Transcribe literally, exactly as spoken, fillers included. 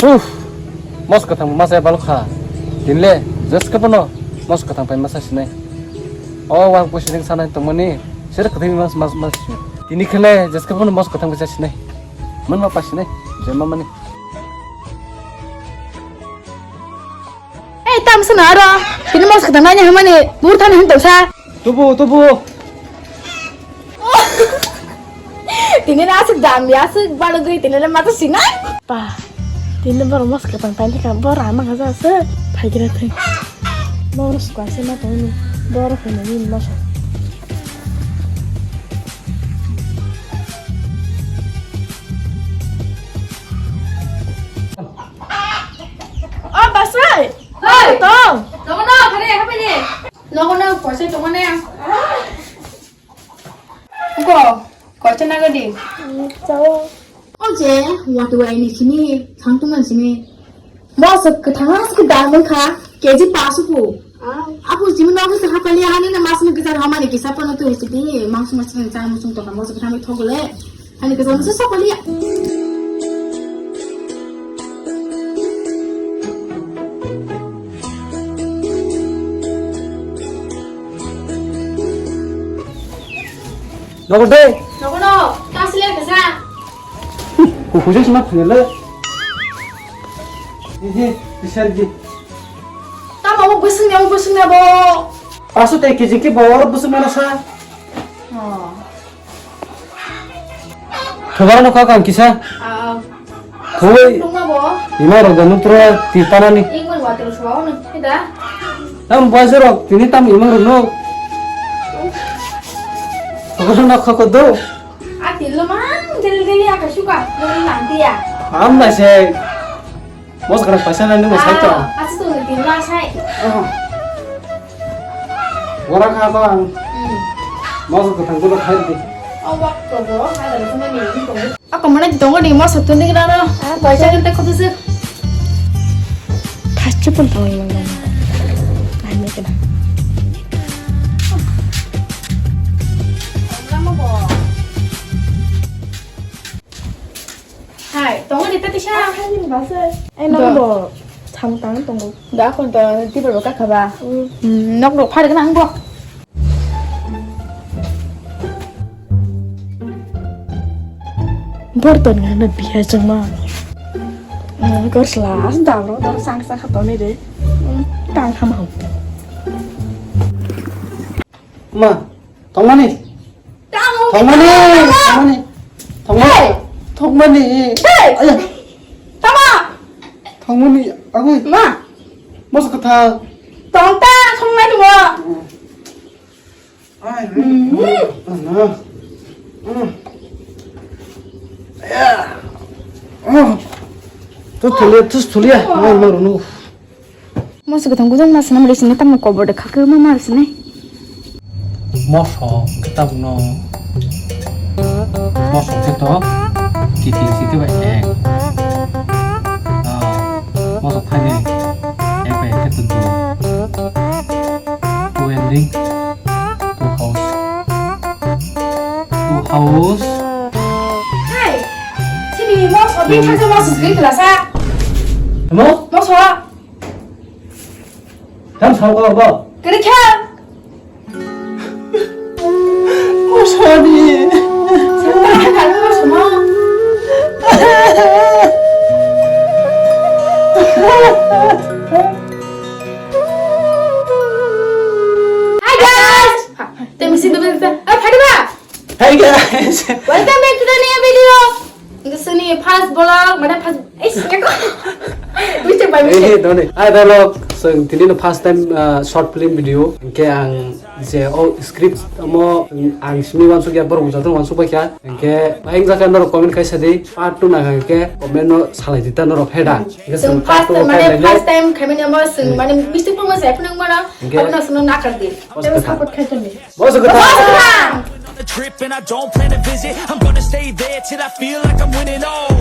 Uff, mos kwthang masa balkha. Tinle jeska bono mos kwthang pai masa sinai. O wang pusi ding sanai tongmani, sir kwthang mas mas mas. Tini khele jeska bono mos kwthang pai sinai. Manma pa sinai, jema mani. Ei, tam sana aro. Tini mos kwthang nanya hamani, mur thani hum tongsa. Tubu, tubu. Tini na aswk dam ya, aswk balugwi, tini na mata sinai. Pa, tini borok mos kwthang painai kha, borok ama kha aswk phaigra thai. Borok sukha se ma tongni, borok hwnwi mos. O basai. Hoi. Tong. Tong no, khare khare ni. Nogo no, koise tong ne. Ko, koise na gadi. Chao. O je, watu ai ni sini, thang tong sini. Mosok kwthang aswk dam wngkha, K G pasu pu. Apu jimi nogo se hapali hani na mas ni gisa hamani kisa pano tu sidi, mangsu mas ni chang musung to mosok kwthang thogole. Ani kwcham se sokoli ya. Nogo de. Nogo no, ta sile kasa. Ku kujai sima phunele. Ehe, bisar ji. Ta mau busung ya, busung ya bo. Asu te kijing ki bawar busung mana sa. Oh. Thobar no kha kang kisa. Ah. Thoi. Tungma bo. Ima rok da nutro tirtanani. Ingman water suwa ono. Heda. Am boys rok tini tam ima rok no. Thobar no kha ko do. A tilo man del del ya ka suka. Del lang dia. Am na se. Mos kara paisa nani mo sai to. Ah, asu tu ni la sai. Wara kha to ang. Hmm. Mos ko thang ko khai di. O wak ko bo, ada ko mani ni ko. Ako mana di tongo di mos tu ni na no. Ah, paisa kan te ko tu se. Thas chupun tong ni mang. Ai me kena. Lama bo. Hai, tongo di tati sa. Hai, ni basa. Eh, nang bo. Sam tang tongo. Da kon to di bo ka kha ba. Hmm, nok nok phar kana ang bo. Borton nga na biya jeng ma. Hmm, kor slas da ro da sang sa kha to ni de. Hmm, tang kham hau. Ma, tongmani. Tamo. Thangmani, thangmani, thangmani, hey, thangmani. Hey. Aya. Tamo. Thangmani, agoi. Ma. Masa kata. Tongta, thangmani mo. Ai, hmm. Ana. Hmm. Ya. Oh. Tu tulia, tu tulia. Ai, marunu. Moso kwthang gujang ma swnam rwi sini tamo kobor de khakhe ma mar sini. Moso khe tabukno moso khe to kiting si khe bai ek. Ah, moso khaini ek bai ek khe to dui. Two ending, two house. Two house. Hai, sini moso bi khakhe moso sini kelasa. Mo? Moso. Tam sao ko bo? Kene kha. Mosani. Santa kha kha mosama. Hi guys. Temi sini benda. Eh, Fatima. Hi guys. Welcome back to the new video. Sini first vlog, mana first, eh, sini ko. Bisa bai bisa. Eh, doni. Hai vlog, so tini no first time, uh, short film video. Hingke ang je o script mo ang simi wansuk ya borok jatong wansuk bai kha. Hingke bayang jaka norok comment khai sadi part two na hingke comment no salai dita norok heda. Hingke so first time, mane first time khaimani amo sing mane mistake pun mo se phunang mano. Hingke. Abna sunu nakar di. Support khai toni. Boss ko. Boss ko. On a trip and I don't plan to visit. I'm gonna stay there till I feel like I'm winning all.